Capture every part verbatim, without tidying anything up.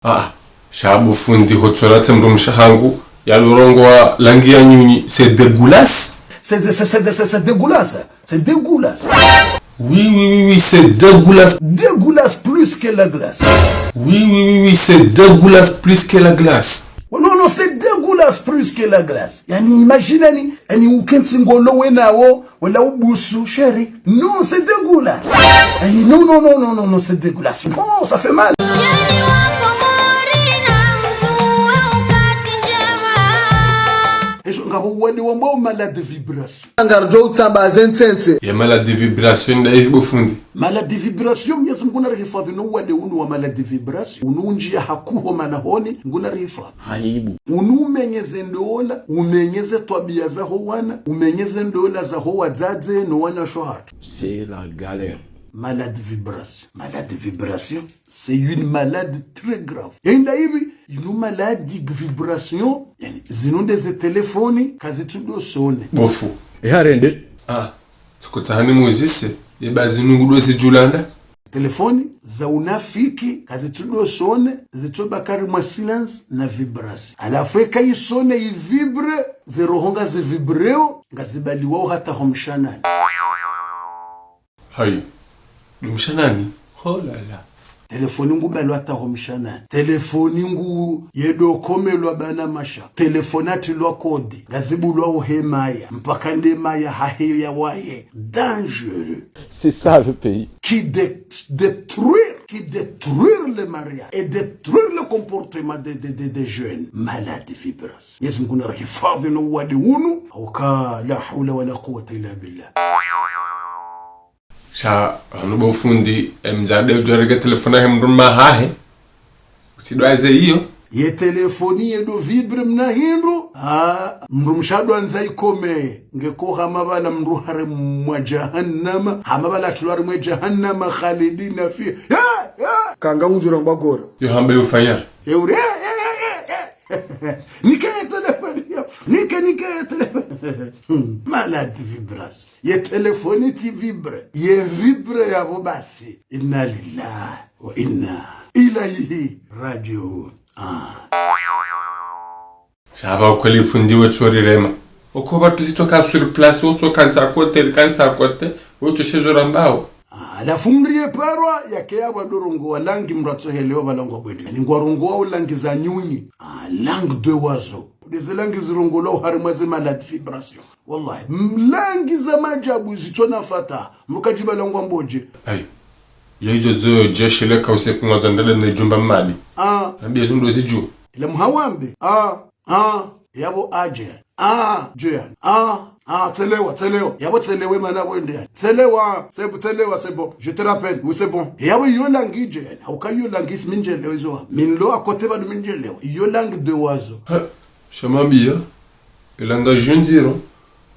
Ah, sha bo fundi, hotsola tsi mdrumshe hangu, yalorongowa langi ya nyunyi, c'est dégueulasse. C'est, c'est, c'est, c'est, c'est, c'est dégueulasse. C'est dégueulasse. Oui, oui, oui, oui, c'est dégueulasse. Dégueulasse plus que la glace. Oui, oui, oui, oui, c'est dégueulasse plus que la glace. Oh, non, non, c'est dégueulasse plus que la glace. Yaani, imagine, yaani, yaani, ukentsi ngolo wenawo, wala ubusu, chéri. Non, c'est dégueulasse. Yaani, non, non, non, c'est dégueulasse. Non, ça fait mal. Yaani wakomori na mtu wa wakati njema. Esho ngapvo wade wambao malade vibration. Ngarudjo utsamba ze ntsentse. Ye malade vibration nda ihi bo fundi? Malade vibration, Mwenyezi Mungu narihifadhwi no wade unu wa malade vibration. Unu unjiya hakuho malahoni, Mungu narihifadhwi. Aibu. Unu umenyeze ndola, umenyeze twabiya zaho wana, umenyeze ndola zaho wadzadze no wanashe wahatru. C'est la galère. Malade vibration. Malade vibration, c'est une malade très grave. Yaani nda ihi, inu malade vibration, yaani, zinu nde ze telefoni, kazitsudo sone. Bo fundi. Eha rende. Ah, tsukutsaha nimuzise, yeba zinu ngudo zidjulanda? Telefoni za unafiki, kazitsudo sone, zitsobaki harimwa silence na vibration. Halafu eka isone ivibre, ze roho ngazivibreo, ngazibaliwao hata ho mshanani. Hayi, ndo mshanani? Oh là là. Telefoni ngubalwa hata ho mshanani. Telefoni ngu yedo komelwa bana masha. Telefoni hatrilwa kodi. Ngazibulwao he maya. Mpaka nde maya haheyo ya waye. Dangereux. C'est ça le pays. Qui dé-, détruire, qui détruire le mariage et détruire le comportement des, des, des, des jeunes. Malade vibration. Mwenyezi Mungu narihifadhwi no wade unu. Hauka la hawla wala quwwata illa billah. Sha, hanu bo fundi, emdzadze udjo renge telefoni yahe mdrume hahe. Utsidwaze iyo. Ye telefoni yedo vibre mna hindru. Ah, mdrumshe ndo andza ikome. Ngeko hama bala mdru harimwa jahannama. Hama bala hatrilwa harimwa jahannama khalidina fiha. Ya, ya. Kanga udjura mbagora. Yo hamba yo fanya. Eure, ya, ya, ya, ya, ya. Nike ye telefoni yo. Nike, nike ye telefoni. Hmm. Malade vibration. Ye telefoni tsi vibre. Ye vibre yapvo basi. Inna lillahi wa inna ilayhi rajiun. Ah. Sha ba kweli fundi we tsorirema. Oko ba tuzitoka sur place, utsoka ntsa kote, kantsa kote, utsoshezwa rambao. Ah, halafu mdru ye parwa, yake yapvo ndo rongowa langi mdru atsohelewa pvala ngwa bwende. Ni ngwa rongowa o langi za nyunyi. Ah, langue d'oiseau. Nde ze langi zirongolwao harimwa ze malade vibration. Wallahi, m-, langi za majabu zitsona fata. Mdru kadjiba langu ambodje. Ayi. Ya izo zo jeshi leka usiku mwa zandale ne jumba mali. Ah. Nambiye zo ndo zidjuwa. Ila muhawambe. Ah, ah. Yapvo adje. Ah, dje. Ah, ah, tselewa, tselewa. Yapvo tselewe mana wende. Tselewa, c'est bon, tselewa, c'est bon. Je te rappelle. Oui, c'est bon. Yapvo iyo langi dje. Hauka iyo langi si mindjelewa izo. Minlo akote ba mindjelewa. Iyo langue d'oiseau. Ha, sha mwambiya. Ila nga jenziro.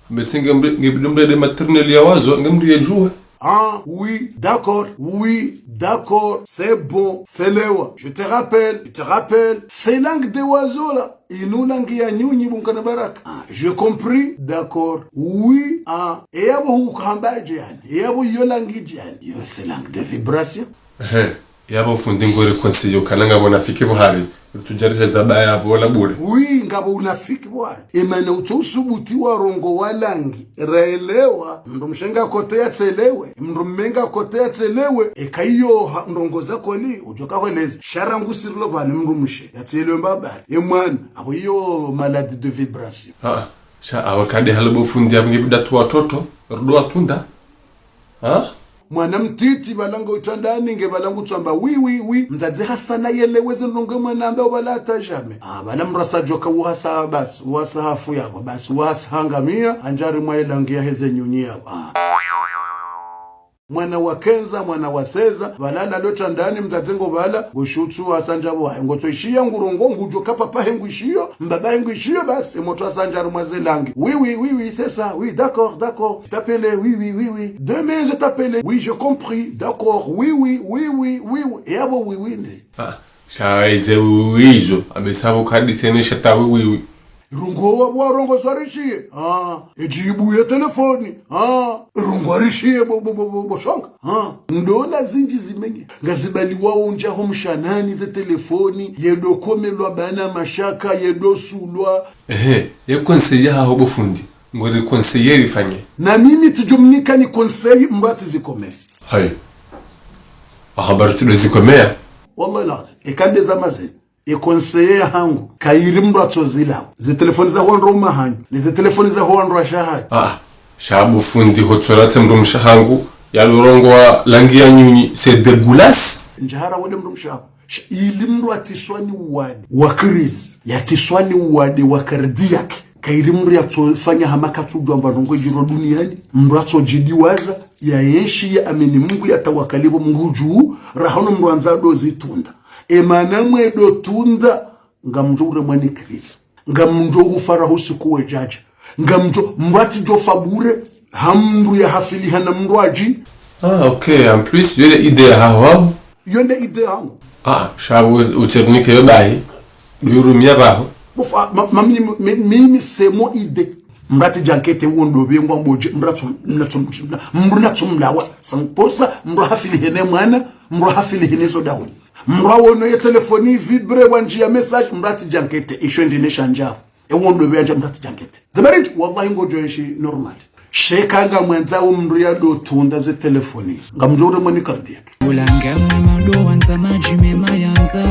Ambe si nge mri-, nge bidi mri de maternelle ya wazo, nge mri ya djuwe. Ah, oui, d'accord, oui, d'accord, c'est bon, tselewa, je te rappelle, je te rappelle. C'est langue d'oiseau là. Inu langi ya nyunyi bunkana baraka. Ah, je compris, d'accord, oui, ah. E yapvo hukamba dje yaani. E yapvo iyo langi dje yaani. Iyo c'est langue de vibration. Ehe. Yapvo fundi ngori konsi yo kana ngapvo unafiki pvo hari, rutudjariheza baya pvo la bure. Oui, ngapvo unafiki pvo hari. Emana utso usubuti wa rongowa langi. Raelewa, mdrumshe nga kote ya tselewe, mdrume nga kote ya tselewe, eka iyo ha-, ndrongo za kweli, udjoka hwelezi. Sha rangu sirilo pvani mdrumshe, ya tselewe mbaba, ye mwana, apvo iyo malade de vibration. Ah, sha awa kade halo bo fundi apvo nge bidi tu watoto, rudo watunda. Ha? Mwana mtiti pvala ngo utsandani nge pvala ngu tsamba, oui, oui, oui. Mdzadze hasana yeleweze ndrongo mwana amba pvala hata jamais. Ah, pvala mrasa djoka uhasa basi, uhasa hafu yapvo, basi uhasa hangamia, andjari mwa ilangi yaheze nyunyi yapvo. Ah. Mwana wa kenza, mwana wa seza, pvala lalo tsandani mdzadze ngo pvala, ngo shutsu uhasa ndjapvo wahe. Ngo tso ishiya ngu rongo, ngu djoka papa he ngu ishiyo, mbaba he ngu ishiyo, basi, motro hasa andjari mwa ze langi. Oui, oui, oui, oui, c'est ça, oui, d'accord, d'accord. T'appelle, oui, oui, oui, oui. Demain, je t'appelle. Oui, je compris. D'accord. Oui, oui, oui, oui, oui, oui. E yapvo oui, oui, ne. Ah, sha eze oui, oui, izo. Abe sabo kadi sene shata oui, oui, oui. Rongowa bo, rongowa rishiye. Ah, edjibu ye telefoni. Ah, rongowa rishiye bo, bo, bo, bo, bo shonga. Ah, ndola zindji zimenye. Ngazibaliwao ndja ho mshanani ze telefoni, yedo komelwa bana mashaka, yedo sulwa. Ehe, ye conseil yaho bo fundi, ngori conseil rifanye. Na mimi tsidjomnika ni conseil mba tsi zikome. Hayi. Ahabari tsido zikomeya. Wallahi la, eka nde zama zinu. E conseil yahangu, kayiri mndru atsozilawa. Ze telefoni za ho wandru wa mahanyu, ne ze telefoni za ho wandru washe hayi. Ah, sha bo fundi hotsola tsi mndru mshe hangu, yalorongowa langi ya nyunyi, c'est dégueulasse. Ndjahara wende mndru mshe haho. Sh-, ili mndru atsiswa ni uwade wa crise, yatsiswa ni uwade wa cardiaque. Kayiri mndru yatsofanya hama katsudjuwa mba ndrongo idjiro duniani. Mndru atsodjidiwaza, yaenshi ya amini Mungu, yatawakali bo Mungu dju, raha no mndru andza do zitunda. Emana mwedo tunda, ngamdjo uremwa ni crise. Ngamdjo ufa raha usiku wedjadja. Ngamdjo, mndru atsidjofa bure, ha mndru yahafiliha na mndru adji. Ah, ok. En plus, yo nde idée yaho haho. Yo nde idée yahangu. Ah, sha bo utsirunike yo bahi. Duyuru miya baho. Bo fundi, ma, ma, mimi, mi, mimi c'est mon idée. Mndru atsidjankete wo ndo be ngwambo dje, mndru atso, mndru atso, mndru atso mlawa. Sans pour ça, mndru hafilihe ne mwana, mndru hafilihe ne zo dahoni. Mndru awono ye telefoni vibre wandjiya message, mndru atsidjankete, isho ndine shandjao. Ewo ndo be yandja mndru atsidjankete. Ze bari ndji, wallahi ngodjo enshi normal. Sha eka ngamwandzao mndru yado tunda ze telefoni, ngamdjo uremwa ni cardiaque. Ulanga mwe mado wandza madji mema yandza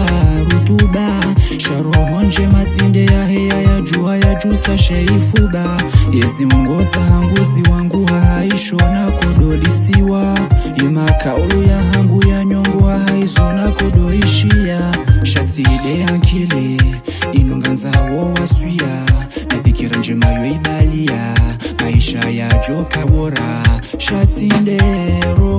rutuba. Sha roho ndjema tsi nde yaheya yadjuwa yadjusa she ifuba. Yezi ungoza hanguzi wangu hahaisho na kodolisiwa. Yemakaulu yahangu ya nyongo hahaizo na kodoishiya. Sha tsi nde yankili, inu ngandzawo waswiya. Na fikira ndjema yo ibaliya. Maesha yadjoka bora. Sha tsi nde ro